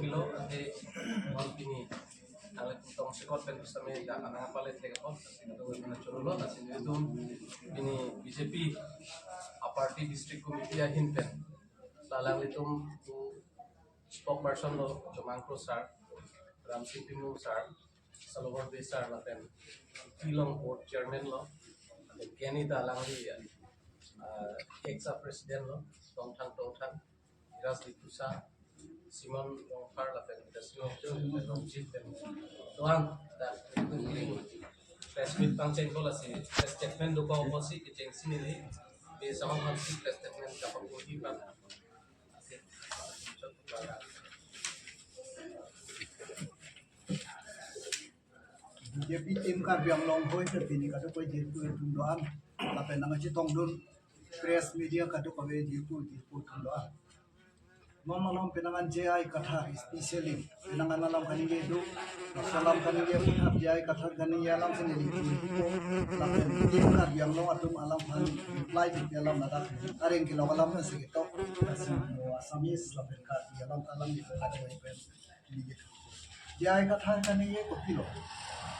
Kilo ate mon pini ang tong sikot pen sami da anang palet le ko sino to na cholulo na sino dum pini BJP a party district committee a hin pen lalang litum tu spokesperson lo Jomangkro sir, Ram Singh Pimu sir, Salobor Bey sir lapen Tilong board chairman lo Kenny da langli ex president lo Tongthang Tongthang Raj Litusa Simon Longfar lapen Ranjit pen toang da press meet pang chen ko la si press statement do ko ko si ke cheng sinili be sama han si press statement ka pa ko hi pa. BJP team Karbi Anglong hoi pe pini ka ko jirpu tundo an la pe nang chi tong dun press media ka ko be jirpu jirpu tundo an non alam penangan JI Kathar, especially penangan alam kaninge do salam kaninge puthap JI Kathar kaninge alam sini ko la pe team Karbi Anglong atum alam han reply di alam nada areng ki alam na se to Assamese la pe Karbi alam alam ni ka ko pe ni JI Kathar kaninge kopilo.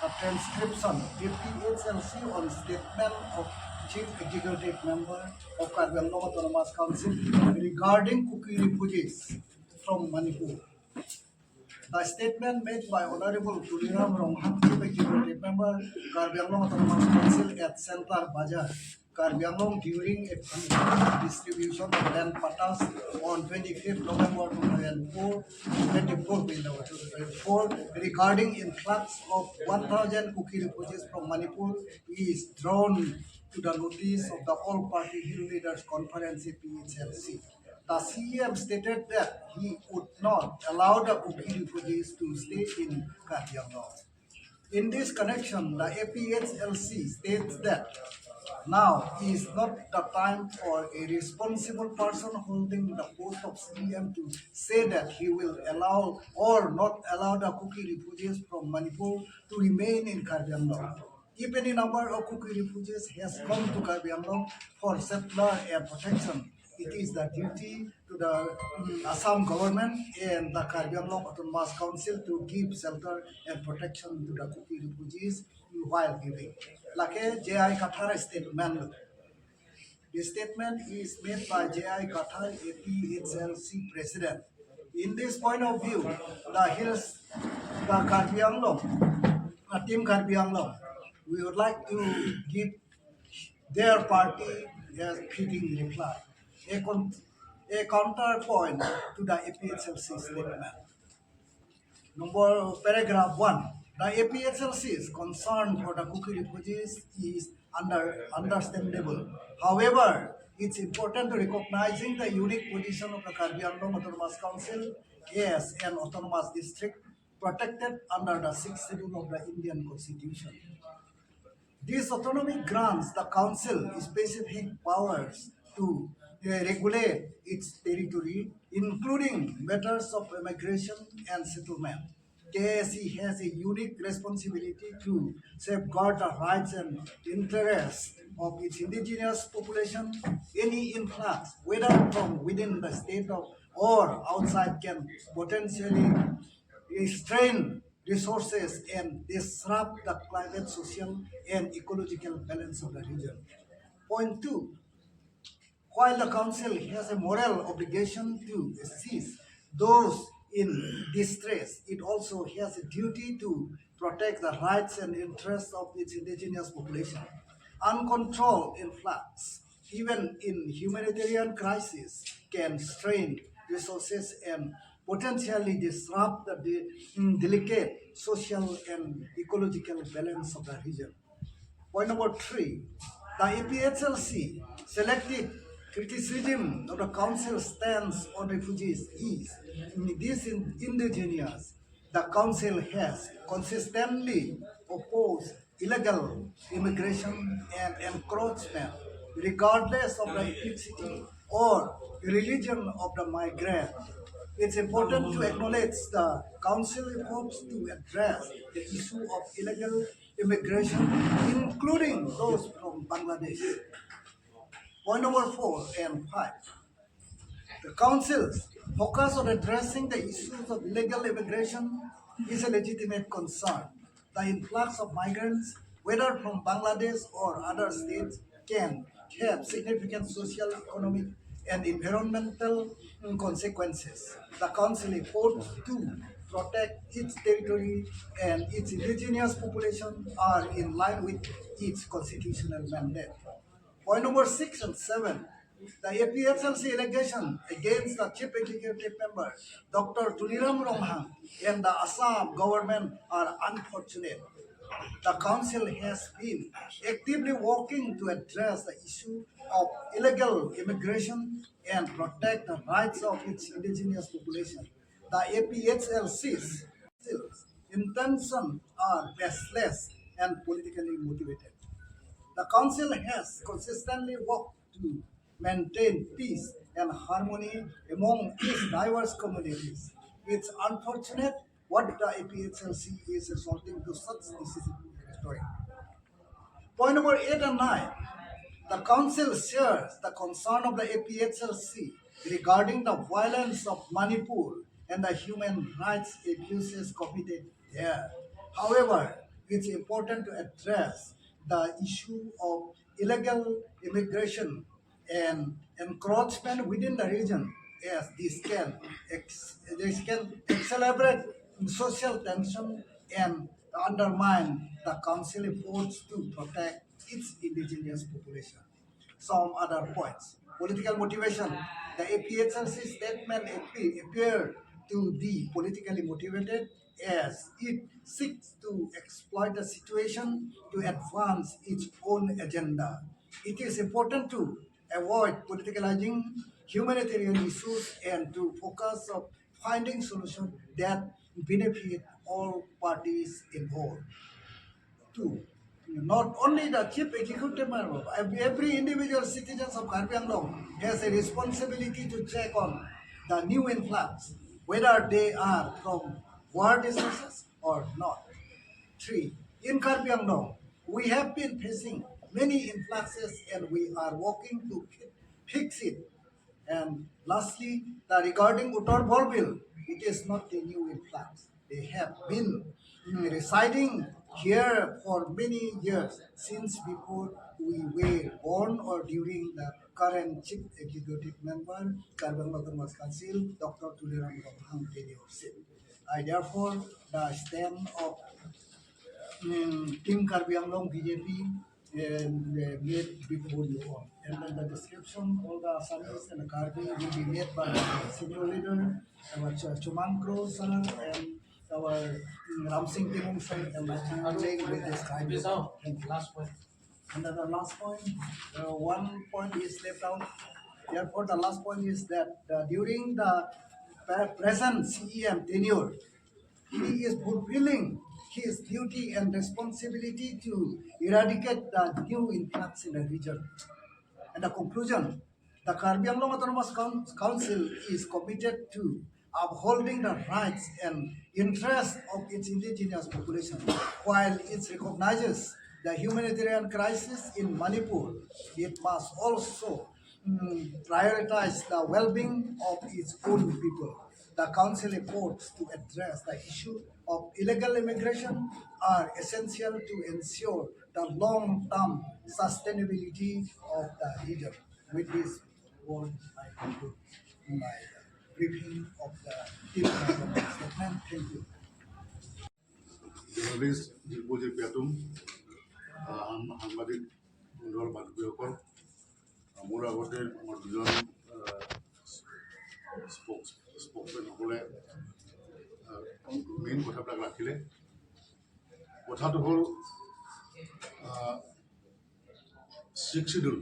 A transcription APHLC on statement of Chief Executive Member of Karbi Anglong Autonomous Council regarding Kuki refugees from Manipur. The statement made by Honorable Tuliram Ronghang, Chief Executive Member, Karbi Anglong Autonomous Council at Center Bazaar, Karbi Anglong during a distribution of land pattas on 25th November 2004, 24, regarding influx of 1,000 Kuki refugees from Manipur is drawn to the notice of the All Party Hill Leaders Conference APHLC. The CM stated that he would not allow the Kuki refugees to stay in Karbi Anglong. In this connection, the APHLC states that now is not the time for a responsible person holding the post of CM to say that he will allow or not allow the Kuki refugees from Manipur to remain in Karbi Anglong. If any number of Kuki refugees has come to Karbi Anglong for settler and protection, it is the duty to the Assam government and the Karbi Anglong Autonomous Council to give shelter and protection to the Kuki refugees while giving. Lake J.I. Kathar statement. The statement is made by J.I. Kathar, APHLC president. In this point of view, the hills, the Karbi Anglong, team Karbi Anglong, we would like to give their party a fitting reply, a counterpoint to the APHLC statement. Number paragraph 1. The APHLC's concern for the Kuki refugees is understandable. However, it's important to recognizing the unique position of the Karbi Anglong Autonomous Council as an autonomous district protected under the sixth schedule of the Indian Constitution. This autonomy grants the council specific powers to regulate its territory, including matters of immigration and settlement. KAAC has a unique responsibility to safeguard the rights and interests of its indigenous population. Any influx, whether from within the state of or outside, can potentially strain resources and disrupt the climate, social, and ecological balance of the region. Point 2. While the council has a moral obligation to assist those in distress, it also has a duty to protect the rights and interests of its indigenous population. Uncontrolled influx, even in humanitarian crisis, can strain resources and potentially disrupt the delicate social and ecological balance of the region. Point number 3, the APHLC selective criticism of the council stance on refugees is this indigenous. The council has consistently opposed illegal immigration and encroachment, regardless of the ethnicity or religion of the migrant. It's important to acknowledge the council efforts to address the issue of illegal immigration, including those from Bangladesh. Point number 4 and 5. The council's Focus on addressing the issues of illegal immigration is a legitimate concern. The influx of migrants, whether from Bangladesh or other states, can have significant social, economic, and environmental consequences. The Council efforts to protect its territory and its indigenous population are in line with its constitutional mandate. Point number 6 and 7. The APHLC allegation against the chief executive member, Dr. Tuliram Ronghang, and the Assam government are unfortunate. The council has been actively working to address the issue of illegal immigration and protect the rights of its indigenous population. The APHLC's intentions are baseless and politically motivated. The Council has consistently worked to maintain peace and harmony among its diverse communities. It's unfortunate what the APHLC is resorting to such decisive rhetoric. Point number 8 and 9. The Council shares the concern of the APHLC regarding the violence of Manipur and the human rights abuses committed there. However, it's important to address the issue of illegal immigration and encroachment within the region, as this can accelerate social tension and undermine the council efforts to protect its indigenous population. Some other points. Political motivation. The APHLC statement appeared to be politically motivated, as it seeks to exploit the situation to advance its own agenda. It is important to avoid politicalizing humanitarian issues and to focus on finding solutions that benefit all parties involved. Two, not only the chief executive member, every individual citizens of Karbi Anglong has a responsibility to check on the new influx, whether they are from war distances or not. Three, in Karbi Anglong, we have been facing many influxes and we are working to fix it. And lastly, the regarding Uttar Bolbil, it is not a new influx. They have been residing here for many years, since before we were born or during the current chief executive member, Karbi Anglong Autonomous Council, Dr. Tuliram Ronghang tenureship. I therefore, the stand of Team Karbi Anglong BJP and made before you all. And then the description, all the Assamese and the Karbi will be made by the senior leader, our Chumangro sir and our Ram Singh Timung sir and Lachang will describe you. Thank you. Last point. And then the last point, one point is left out. Therefore, the last point is that during the present CEM tenure, he is fulfilling his duty and responsibility to eradicate the new influx in the region. And the conclusion, the Karbi Anglong Autonomous Council is committed to upholding the rights and interests of its indigenous population, while it recognizes the humanitarian crisis in Manipur. It must also prioritize the well-being of its own people. The council efforts to address the issue of illegal immigration are essential to ensure the long-term sustainability of the region. With this word, I conclude my briefing of the team statement. Thank you. Journalist Dibyajit পেটুম, সাংবাদিক বন্ধু বান্ধৱীসকল, মোৰ আগতে আমাৰ দুজন স্প'কছমেনসকলে main কথাবিলাক ৰাখিলে। কথাটো হ'ল, ছিক্স চিডিউল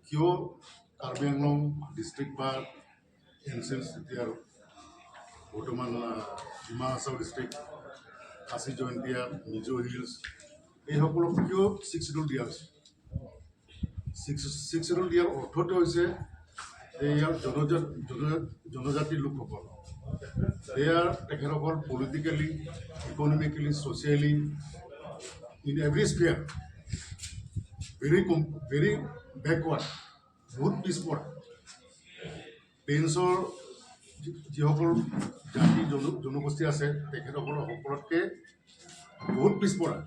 কিয় কাৰ্বি আংলং ডিষ্ট্ৰিক্ট বা এনচিয়েণ্ট এতিয়াৰ বৰ্তমান ডিমা হাছাও ডিষ্ট্ৰিক্ট, খাচী জয়ন্তীয়া, মিজো হিলছ, এইসকলক কিয় ছিক্স চিডিউল দিয়া হৈছে? ছিক্স চিডিউল দিয়াৰ অৰ্থটো হৈছে যে ইয়াৰ জনজাতিৰ লোকসকল, they are তেখেতসকল politically, economically, socially, in every sphere very very backward, বহুত পিছপৰা। প্লেইনছৰ যিসকল জাতি জনগোষ্ঠী আছে, তেখেতসকলৰ সকলোতকৈ বহুত পিছপৰা।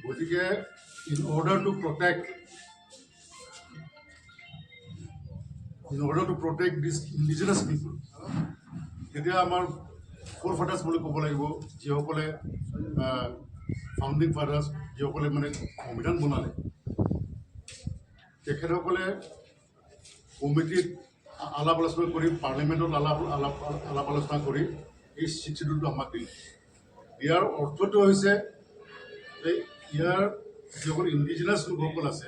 গতিকে in order to protect this indigenous people, তেতিয়া আমাৰ ফ'ৰ ফাদাৰ্ছ বুলি ক'ব লাগিব, যিসকলে ফাউণ্ডিং ফাদাৰ্ছ, যিসকলে মানে সংবিধান বনালে, তেখেতসকলে কমিটিত আলাপ আলোচনা কৰি, পাৰ্লিমেণ্টত আলাপ আলোচনা কৰি এই ছিক্স চিডিউলটো আমাক দিলে। ইয়াৰ অৰ্থটো হৈছে যে ইয়াৰ যিসকল ইণ্ডিজিনাছ লোকসকল আছে,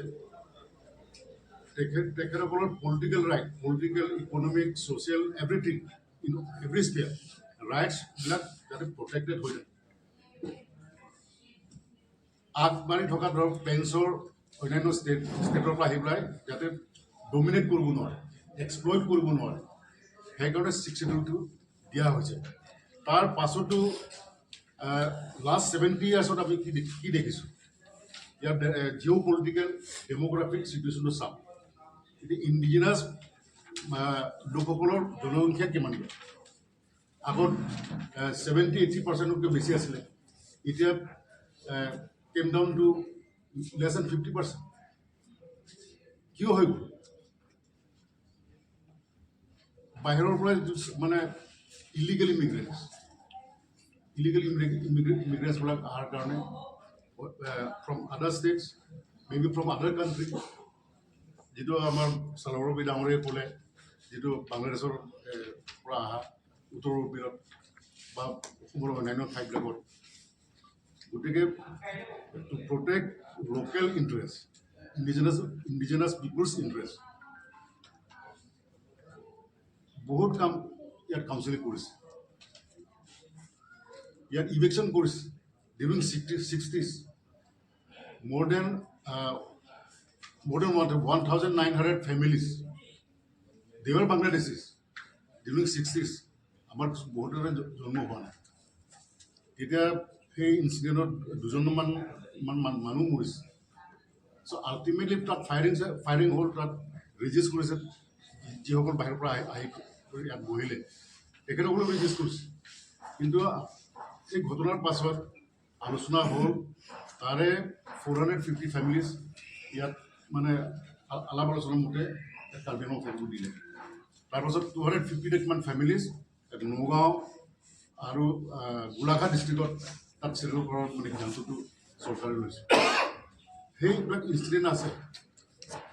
তেখেতসকলৰ political right, political, economic, social, everything, in every sphere ৰাইটছবিলাক যাতে প্ৰটেক্টেড হৈ থাকে। আগবাঢ়ি থকা ধৰক প্লেইনছৰ অন্যান্য ষ্টেটৰ পৰা আহি পেলাই যাতে ডমিনেট কৰিব নোৱাৰে, এক্সপ্লইট কৰিব নোৱাৰে, সেইকাৰণে ছিক্স চিডিউলটো দিয়া হৈছে। তাৰ পাছতো লাষ্ট 70 ইয়াৰ্ছত আমি কি দেখিছোঁ? ইয়াৰ জিঅ' পলিটিকেল ডেম'গ্ৰাফিক চিটুৱেশ্যনটো চাওঁ। এতিয়া ইণ্ডিজিনাছ লোকসকলৰ জনসংখ্যা কিমান ইয়াত? আগত 70-80 পাৰ্চেণ্টতকৈ বেছি আছিলে, এতিয়া came down to less than 50%। কিয় হৈ গ'ল? বাহিৰৰ পৰা যিটো মানে ইলিগেল ইমিগ্ৰেণ্টছ, ইলিগেল ইমিগ্ৰেণ্টছবিলাক অহাৰ কাৰণে from other states, maybe from other country, যিটো আমাৰ চালৰবি ডাঙৰীয়াই ক'লে, যিটো বাংলাদেশৰ পৰা অহা উত্তৰ পূবত বা অসমৰ অন্যান্য ঠাইবিলাকত। গতিকে to protect local interest, indigenous people's interest, বহুত কাম ইয়াত কাউন্সিলে কৰিছে। ইয়াত ইভিকশ্যন কৰিছে during 60s, more than 1,900 families, they were Bangladeshis during 60s। আমাৰ বহুতৰে জন্ম হোৱা নাই তেতিয়া। সেই ইনচিডেণ্টত দুজনমান মান মানুহ মৰিছে। চ' আল্টিমেটলি তাত ফায়াৰিং ফায়াৰিং হ'ল, তাত ৰেজিষ্ট কৰিছে। যিসকল বাহিৰৰ পৰা আহি আহি ইয়াত বহিলে, তেখেতসকলেও ৰেজিষ্ট কৰিছে। কিন্তু এই ঘটনাৰ পাছত আলোচনা হ'ল, তাৰে 450 ফেমিলিজ ইয়াত মানে আলাপ আলোচনাৰ মতে ইয়াত কাৰ্বি আংলং থাকিব দিলে। তাৰপাছত 250 মান ফেমিলিজ ইয়াত নগাঁও আৰু গোলাঘাট ডিষ্ট্ৰিক্টত তাত চেটেল কৰাৰ মানে সিদ্ধান্তটো চৰকাৰে লৈছে। সেইবিলাক ইনচিডেণ্ট আছে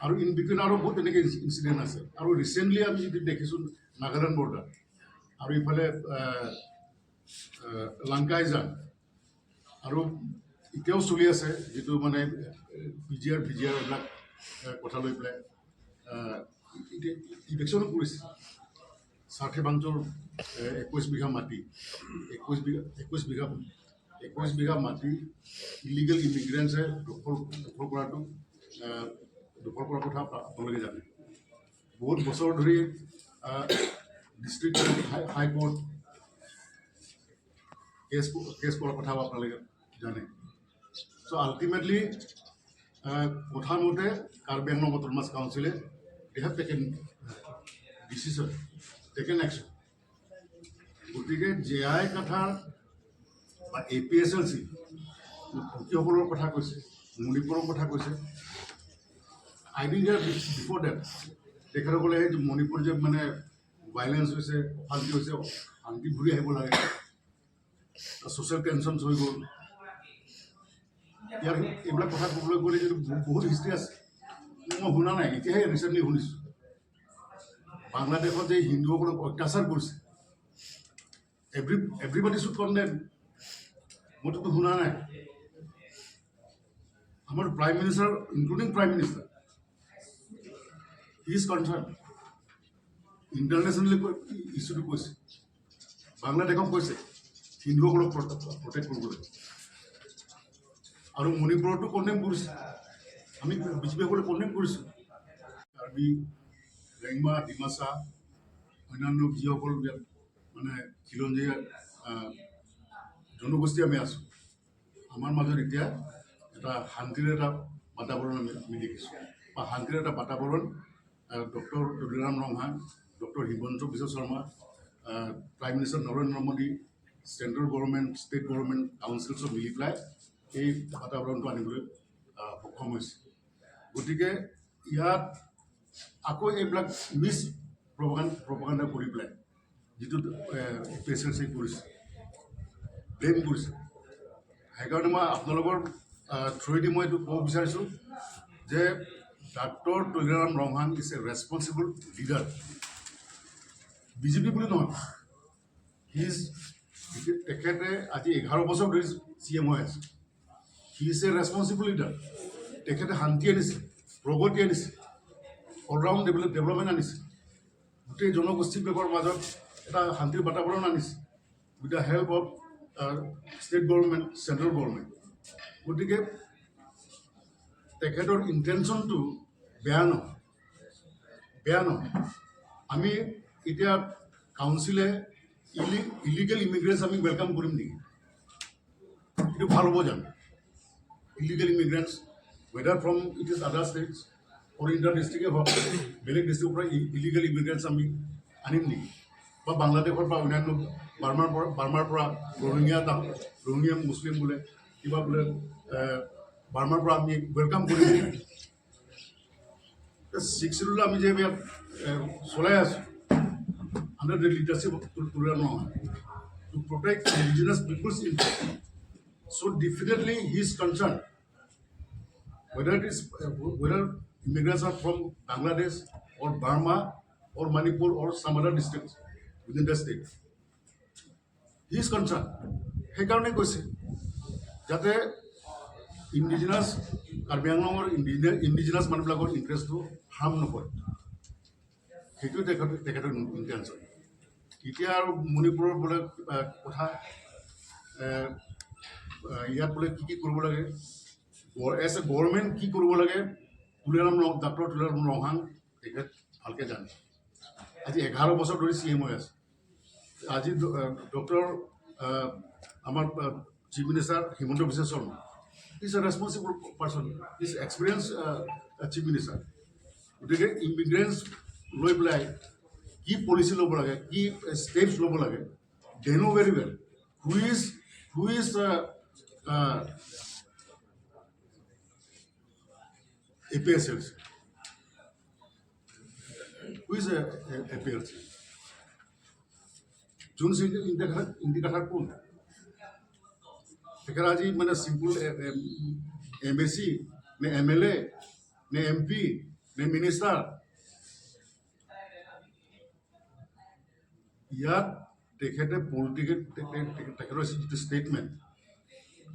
আৰু ইন বিটুইন আৰু বহুত তেনেকৈ ইনচিডেণ্ট আছে। আৰু ৰিচেণ্টলি আমি যিটো দেখিছোঁ, নাগালেণ্ড বৰ্ডাৰ আৰু ইফালে লাংকাইজান আৰু এতিয়াও চলি আছে, যিটো মানে P G R, V G R এইবিলাক কথা লৈ পেলাই এতিয়া ইভিকশ্যনো কৰিছে। চাৰ্থেবাংচৰ 21 বিঘা মাটি, 21 বিঘা মাটি ইলিগেল ইমিগ্ৰেণ্টছে দখল কৰাৰ কথা আপোনালোকে জানে। বহুত বছৰ ধৰি ডিষ্ট্ৰিক্ট হাইকোৰ্ট কেছ কৰাৰ কথাও আপোনালোকে জানে। চ' আল্টিমেটলি কথামতে কাৰ্বি আংলং অট'নমাছ কাউন্সিলে they have taken decision, taken action। গতিকে জে আই কাথাৰ বা A P H L C কুকিসকলৰ কথা কৈছে, মণিপুৰৰ কথা কৈছে। I didn't hear before that। তেখেতসকলে সেই মণিপুৰ যে মানে ভাইলেঞ্চ হৈছে, অশান্তি হৈছে, শান্তি ঘূৰি আহিব লাগে, ছ'চিয়েল টেনশ্যনছ হৈ গ'ল ইয়াৰ, এইবিলাক কথা ক'বলৈ গ'লে যিটো বহুত হিষ্ট্ৰী আছে, মই শুনা নাই, এতিয়াহে ৰিচেণ্টলি শুনিছোঁ। বাংলাদেশত যে হিন্দুসকলক অত্যাচাৰ কৰিছে, everybody should condemn। মইতো শুনা নাই। আমাৰ Prime Minister, including Prime Minister, is concern internationally। ইছ্যুটো কৈছে, বাংলাদেশক কৈছে হিন্দুসকলক প্ৰটেক্ট কৰিবলৈ আৰু মণিপুৰতো কণ্ডেম কৰিছে। আমি বিজেপিসকলে কণ্ডেম কৰিছোঁ। কাৰ্বি, ৰেংমা, ডিমাচা, অন্যান্য যিসকল ইয়াত মানে খিলঞ্জীয়া জনগোষ্ঠী আমি আছোঁ, আমাৰ মাজত এতিয়া এটা শান্তিৰ এটা বাতাবৰণ আমি দেখিছোঁ বা শান্তিৰ এটা বাতাবৰণ doctor Tuliram Ronghang Doctor Himanta Biswa Sarma, Prime Minister Narendra Modi, central government, state government, council চব মিলি পেলাই এই বাতাবৰণটো আনিবলৈ সক্ষম হৈছে। গতিকে ইয়াত আকৌ এইবিলাক মিছ প্ৰপাগাণ্ডা কৰি পেলাই যিটো A P S L C কৰিছে, ব্লেম কৰিছে, সেইকাৰণে মই আপোনালোকৰ থ্ৰুৱেদি মই এইটো ক'ব বিচাৰিছোঁ যে Doctor Tuliram Ronghang is a responsible leader. BJP বুলি নহয়, he is তেখেতে আজি 11 বছৰ ধৰি চি এম হৈ আছে। He is a responsible leader. তেখেতে শান্তি আনিছে, প্ৰগতি আনিছে, অলৰাউণ্ড ডেভেলপমেণ্ট আনিছে, গোটেই জনগোষ্ঠীবিলাকৰ মাজত এটা শান্তিৰ বাতাবৰণ আনিছে with the help of state government, central government. গতিকে তেখেতৰ ইণ্টেনশ্যনটো বেয়া নহয়, বেয়া নহয়। আমি এতিয়া কাউন্সিলে ইলিগেল ইমিগ্ৰেণ্টছ আমি welcome কৰিম নেকি? এইটো ভাল হ'ব জানো? Illegal immigrants, whether from it is other states or inter ডিষ্ট্ৰিক্টে হওক, বেলেগ ডিষ্ট্ৰিক্টৰ পৰা ইলিগেল ইমিগ্ৰেণ্টছ আমি আনিম নেকি? বা বাংলাদেশৰ পৰা, অন্যান্য বাৰ্মাৰ পৰা ৰহিঙীয়া মুছলিম বোলে, কিবা বোলে, বাৰ্মাৰ পৰা আমি welcome কৰিম নেকি? ছিক্স চিডিউল আমি যে ইয়াত চলাই আছোঁ আণ্ডাৰ the leadership Tuliram নহয়, to protect indigenous people's interest. So definitely he is concerned whether immigrants are from Bangladesh or Burma or Manipur or some other districts within the state. He is concerned. সেইকাৰণে কৈছে যাতে indigenous Karbi আংলঙৰ indigenous মানুহবিলাকৰ ইণ্টাৰেষ্টটো harm নকৰে। সেইটো তেখেতৰ intention. এতিয়া আৰু মণিপুৰৰ বোলে কিবা কথা, ইয়াত বোলে কি কি কৰিব লাগে, এজ এ গভৰ্ণমেণ্ট কি কৰিব লাগে, ডক্টৰ তুলিৰাম ৰংহাং তেখেত ভালকৈ জানে। আজি 11 বছৰ ধৰি চি এম হৈ আছে। আজি ডক্টৰ আমাৰ chief minister Himanta Biswa Sarma is a responsible person, is experience chief minister. গতিকে ইমিগ্ৰেণ্টছ লৈ পেলাই কি পলিচি ল'ব লাগে, কি ষ্টেপছ ল'ব লাগে, they know very well. Who is APSLC? Who is APLC? June ইংতিকাথাৰ কোন? তেখেত আজি মানে চিম্পুল এম এ চি নে এম এল এ নে এম পি নে মিনিষ্টাৰ? ইয়াত তেখেতে পলিটিকেল, তেখেতৰ যিটো ষ্টেটমেণ্ট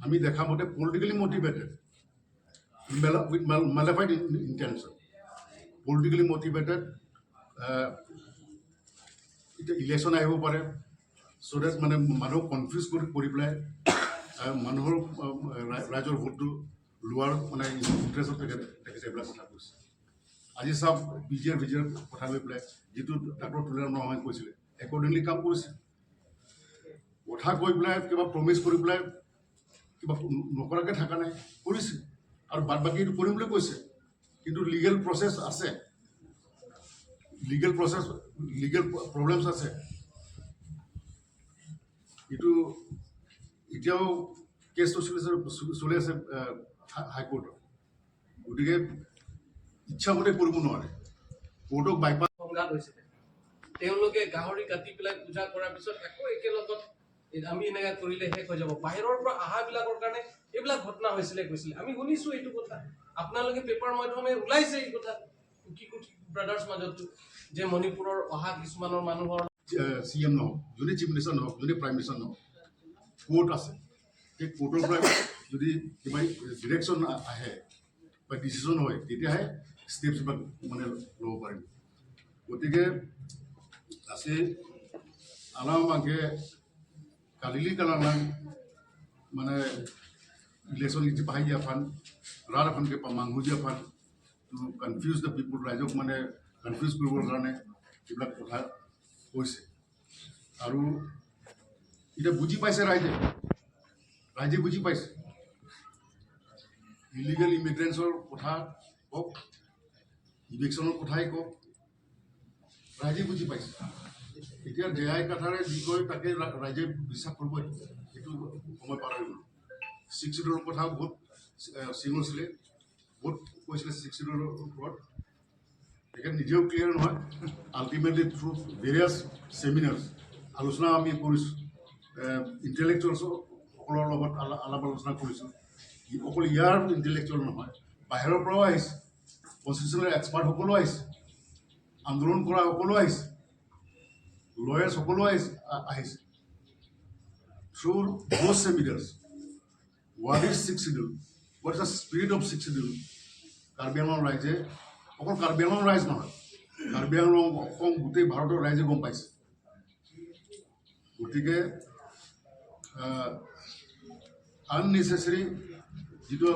আমি দেখা মতে politically motivated, with malafide intention, politically motivated. এতিয়া ইলেকশ্যন আহিব পাৰে, চ' ডেট মানে মানুহক কনফিউজ কৰি পেলাই মানুহৰ ৰাইজৰ ভোটটো লোৱাৰ মানে ইণ্টাৰেষ্টত তেখেতে এইবিলাক কথা কৈছে। আজি চাওক, পি জি আৰ কথা লৈ পেলাই যিটো ডাক্তৰ তুলিৰাম ৰংহাঙে কৈছিলে, একৰ্ডিংলি কাম কৰিছে। কথা কৈ পেলাই, কিবা প্ৰমিছ কৰি পেলাই কিবা নকৰাকৈ থকা নাই, কৰিছে আৰু বাদ বাকী এইটো কৰিম বুলি কৈছে। কিন্তু লিগেল প্ৰচেছ আছে, লিগেল প্ৰচেছ, লিগেল প্ৰব্লেমছ আছে। এইটো এতিয়াও কেছটো চলিছে, চলি আছে হাইকোৰ্টত। গতিকে ইচ্ছামতে কৰিব নোৱাৰে, কোৰ্টক বাইপাছ সংঘাত হৈছিলে। তেওঁলোকে গাহৰি কাটি পেলাই পূজা কৰাৰ পিছত আকৌ একেলগত আমি এনেকা কৰিলে শেষ হৈ যাব। বাহিৰৰ পৰা অহাবিলাকৰ কাৰণে এইবিলাক ঘটনা হৈছিলে কৈছিলে। আমি শুনিছো এইটো কথা, আপোনালোকে পেপাৰ মাধ্যমে ওলাইছে এই কথা, কুকি কুকি ব্ৰাদাৰ্ছ মাজতো যে মণিপুৰৰ অহা কিছুমানৰ মানুহৰ চি এম নহওক, যোনে চিফ মিনিষ্টাৰ নহওক, যোনে প্ৰাইম মিনিষ্টাৰ নহওক, কোৰ্ট আছে। সেই কোৰ্টৰ পৰা যদি কিবা ডিৰেকশ্যন আহে বা ডিচিশ্যন হয়, তেতিয়াহে ষ্টেপছবিলাক মানে ল'ব পাৰিম। গতিকে আছে আলামাকে কালিলি কালাং মানে ইলেকশ্যন ইজি পাই দিয়া ফান ৰাৰ এখনকে মাংসুজীয়া fun to confuse the people. ৰাইজক মানে কনফিউজ কৰিবৰ কাৰণে এইবিলাক কথা কৈছে। আৰু এতিয়া বুজি পাইছে ৰাইজে, ৰাইজে বুজি পাইছে। ইলিগেল ইমিগ্ৰেণ্টছৰ কথা কওক, ইভিকশ্যনৰ কথাই কওক, ৰাইজে বুজি পাইছে। এতিয়া জে আই কাথাৰে যি কয় তাকে ৰাইজে বিশ্বাস কৰিব, সেইটো সময় পাৰ হৈ গ'ল। ছিক্স চিডিউলৰ কথাও বহুত চিঞৰিছিলে, বহুত কৈছিলে ছিক্স চিডিউলৰ ওপৰত। তেখেত নিজেও ক্লিয়াৰ নহয়। আল্টিমেটলি থ্ৰু ভেৰিয়াছ ছেমিনাৰ্ছ আলোচনা আমি কৰিছোঁ, ইণ্টেলেকচুৱেলছসকলৰ লগত আলাপ আলোচনা কৰিছোঁ। অকল ইয়াৰ ইণ্টেলেকচুৱেল নহয়, বাহিৰৰ পৰাও আহিছে, কনষ্টিটিউচনেল এক্সপাৰ্টসকলো আহিছে, আন্দোলন কৰা সকলো আহিছে, লয়াৰ্ছ সকলো আহিছে। Through those seminars, what is Sixth Schedule, what is the spirit of Sixth Schedule, Karbi Anglong ৰাইজে, অকল কাৰ্বি আংলং ৰাইজ নহয়, কাৰ্বি আংলং, অসম, গোটেই ভাৰতৰ ৰাইজে গম পাইছে। গতিকে আননেচেচেৰী যিটো